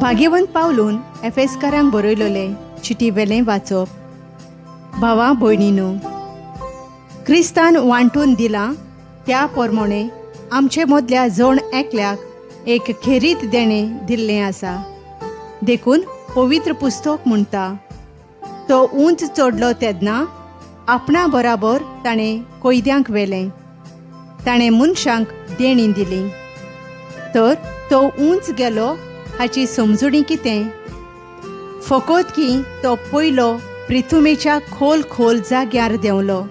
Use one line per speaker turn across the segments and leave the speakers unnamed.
भाग्यवंत पावलून एफेसकारांक बरयलोले चिटी वेलें वाचप. भावा भयणीनो, क्रिस्तान वांटून दिलां त्या प्रमाणे आमचे मदल्या जण एकल्याक एक खेरीत देणें दिल्लें आसा. देखून पवित्र पुस्तक म्हणटा, तो उंच चडलो तेन्ना आपणा बराबर ताणें कैद्यांक व्हेलें, ताणें मनशांक देणीं दिली. तर तो उंच गेलो हाची समजुणी कितें? फकत की तो पयलो पृथुमेच्या खोल खोल जाग्यार देंवलो,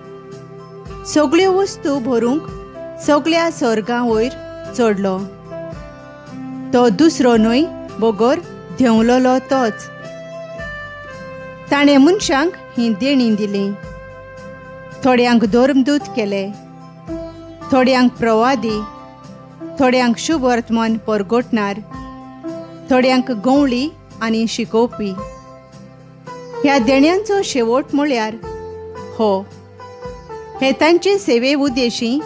सगळ्यो वस्तू भरूंक सगळ्या स्वर्गां वयर चडलो. तो दुसरो न्हय बगर देंवलोलो तोच. ताणें मनशांक ही देणीं दिली. थोड्यांक धर्मदूत केले, थोड्यांक प्रवादी, थोड्यांक शुभवर्तमान परगटणार, थोड्यांक गवळी आनी शिकोवपी. ह्या देण्यांचो शेवट म्हळ्यार हो, हे तांचे सेवे उद्देशी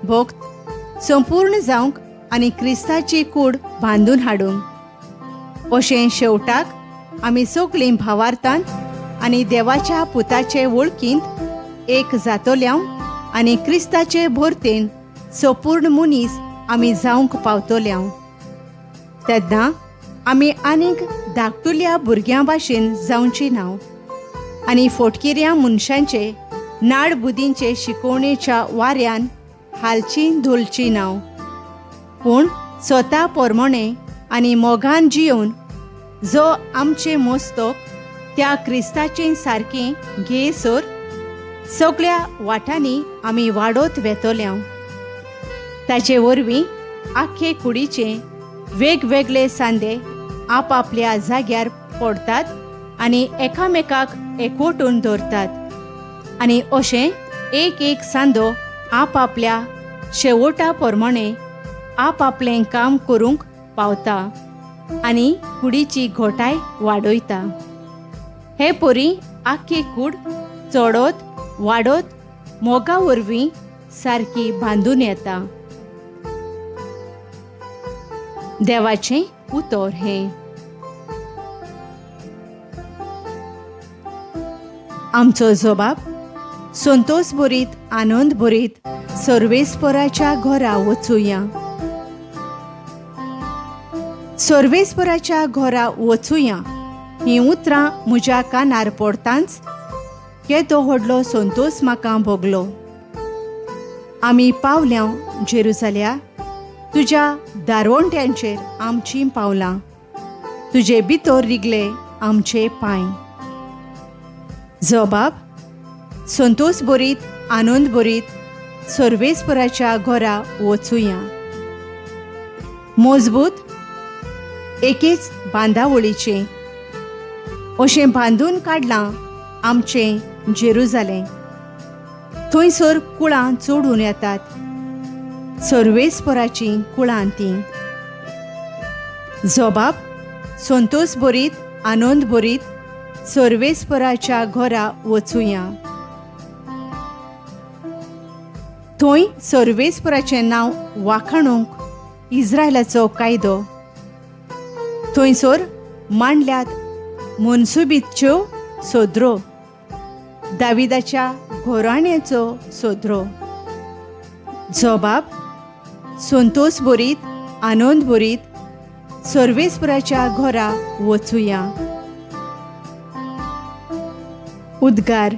भक्त संपूर्ण जावंक आनी क्रिस्ताची कूड बांदून हाडूंक. अशें शेवटाक आमी सगळीं भावार्थान आनी देवाच्या पुताचे वळखींत एक जातोल्यांव आनी क्रिस्ताचे भरतेन संपूर्ण मनीस आमी जावंक पावतोल्यांव. तेन्ना आमी आनीक धाकटुल्या भुरग्यां भाशेन जावची ना आनी फोटकिऱ्या मनशांचे नाडबुदींचे शिकोवणेच्या वाऱ्यान हालची धोलची ना, पूण स्वता प्रमाणे आनी मोगान जियोवन जो आमचे मस्तक त्या क्रिस्ताचे सारकें घेसर सगळ्या वाटांनी आमी वाडत वेतोल्यांव. ताचे वरवीं आख्खे कुडीचे वेगवेगळे सांदे आपापल्या जाग्यार पडतात आनी एकामेकाक एकवटून दवरतात आनी अशें एक एक सांदो आपापल्या शेवटा प्रमाणे आपापलें काम करूंक पावता आनी कुडीची घोटाय वाडयता. हे परी आख्खी कूड चडत वाडत मोगा वरवीं सारकी बांदून येता. देवाचें उतर हें. आमचो जबाब संतोष भरीत आनंद भरीत सर्वेस्पराच्या घरा वचुया. सर्वेस्पराच्या घरा वचुया हीं उतरां म्हज्या कानार पडतांच केदो व्हडलो संतोष म्हाका भोगलो. आमी पावल्या जेरुजाल्या, तुज्या दारवंट्यांचेर आमचीं पावलां, तुजे भितर रिगले आमचे पांय. जबाब संतोष भरीत आनंद भरीत सर्वेस्पराच्या घरा वचुया. मजबूत एकेच बांदावळीचें अशें बांदून काडलां आमचें जेरुजालें. थंयसर कुळां चडून येतात, सर्वेस्पराचीं कुळां तीं. जबाब संतोष भरीत आनंद भरीत सर्वेस्पराच्या घरा वचुया. थंय सर्वेस्पराचें नांव वाखाणूंक इस्रायलाचो कायदो, थंयसर मांडल्यात मनसुबीच्यो सोदरो, दाविदाच्या घोराण्याचो सोदरो. जबाब संतोष भरीत आनंद भरीत सर्वेस्पराच्या घरा वचुया. उद्गार.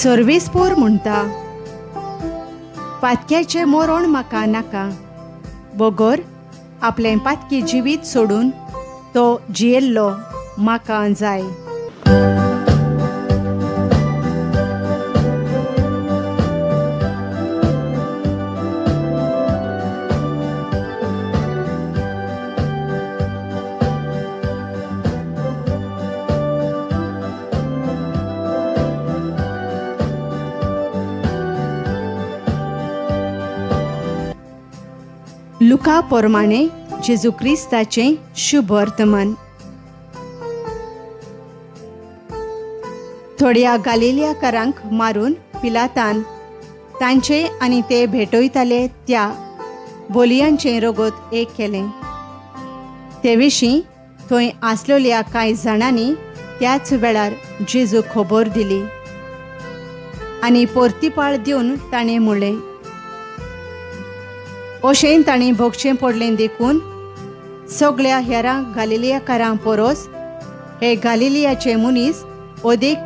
सर्वेस्पोर म्हणटा, पातक्याचें मरण म्हाका नाका, बगर आपलें पातकी जिवीत सोडून तो जियेल्लो म्हाका जाय. लुका पोरमाणें जेजू क्रिस्ताचें शुभ वर्तमान. थोड्या गालिलियाकारांक मारून पिलातान तांचे आनी ते भेटयताले त्या बोलयांचें रगत एक केलें. ते विशीं थंय आसलेल्या कांय जाणांनी त्याच वेळार जेजूक खबर दिली आनी पोर्तिपाळ दिवन ताणें म्हणलें, अशें तांणी भोगचें पडलें देखून सगळ्या हेरां गालिलियाकारां परोस हे गालिलियाचे मनीस अदीक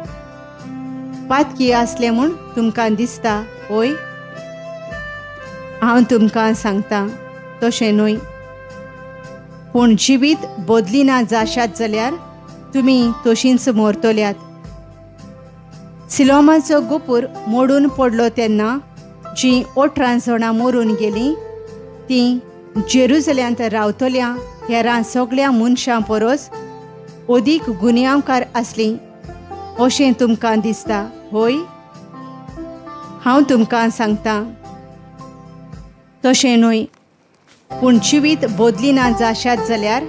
पातकी आसले म्हूण तुमकां दिसता हय? हांव तुमकां सांगता तशें न्हय, पूण जिवीत बदलिना जाशात जाल्यार तुमी तशींच मरतल्यात. सिलोमाचो गोपूर मोडून पडलो तेन्ना जीं 18 जाणां मरून गेलीं तीं जेरुजल्यांत रावतल्या हेरां सगळ्या मनशां परस अदीक गुन्यांवकार आसलीं अशें तुमकां दिसता हय? हांव तुमकां सांगता तशें न्हय, पूण जिवीत बदलिना जाशात जाल्यार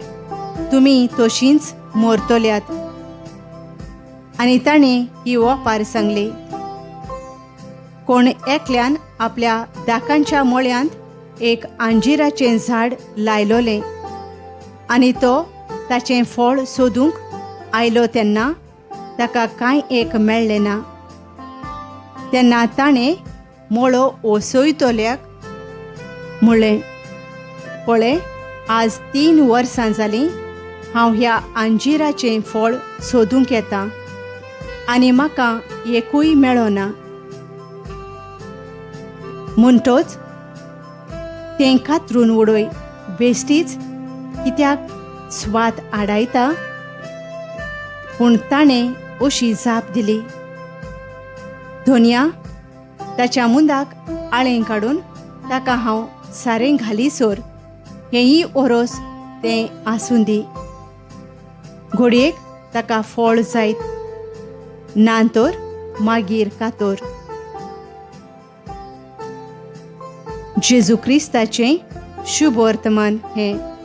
तुमी तशींच मरतल्यात. आनी ताणें ही ओपार सांगली, कोण एकल्यान आपल्या दाकांच्या मळ्यांत एक अंजिराचें झाड लायलोलें आनी तो ताचें फळ सोदूंक आयलो तेन्ना ताका कांय एक मेळ्ळें ना. तेन्ना ताणें मळो ओसयतल्याक म्हणलें, पळय आज 3 वर्सां जालीं हांव ह्या अंजिराचें फळ सोदूंक येता आनी म्हाका एकूय मेळना. म्हणटोच तें कातरून उडय, बेश्टीच कित्याक स्वाद आडायता? पूण ताणें अशी जाप दिली, धोनया ताच्या मुंदाक आळें काडून ताका हांव सारें घालीसर हेंय ओरोस तें आसूं दी, घोडयेक ताका फळ जायत ना तर मागीर कातोर. जेजू क्रिस्ताचें शुभ वर्तमान हें.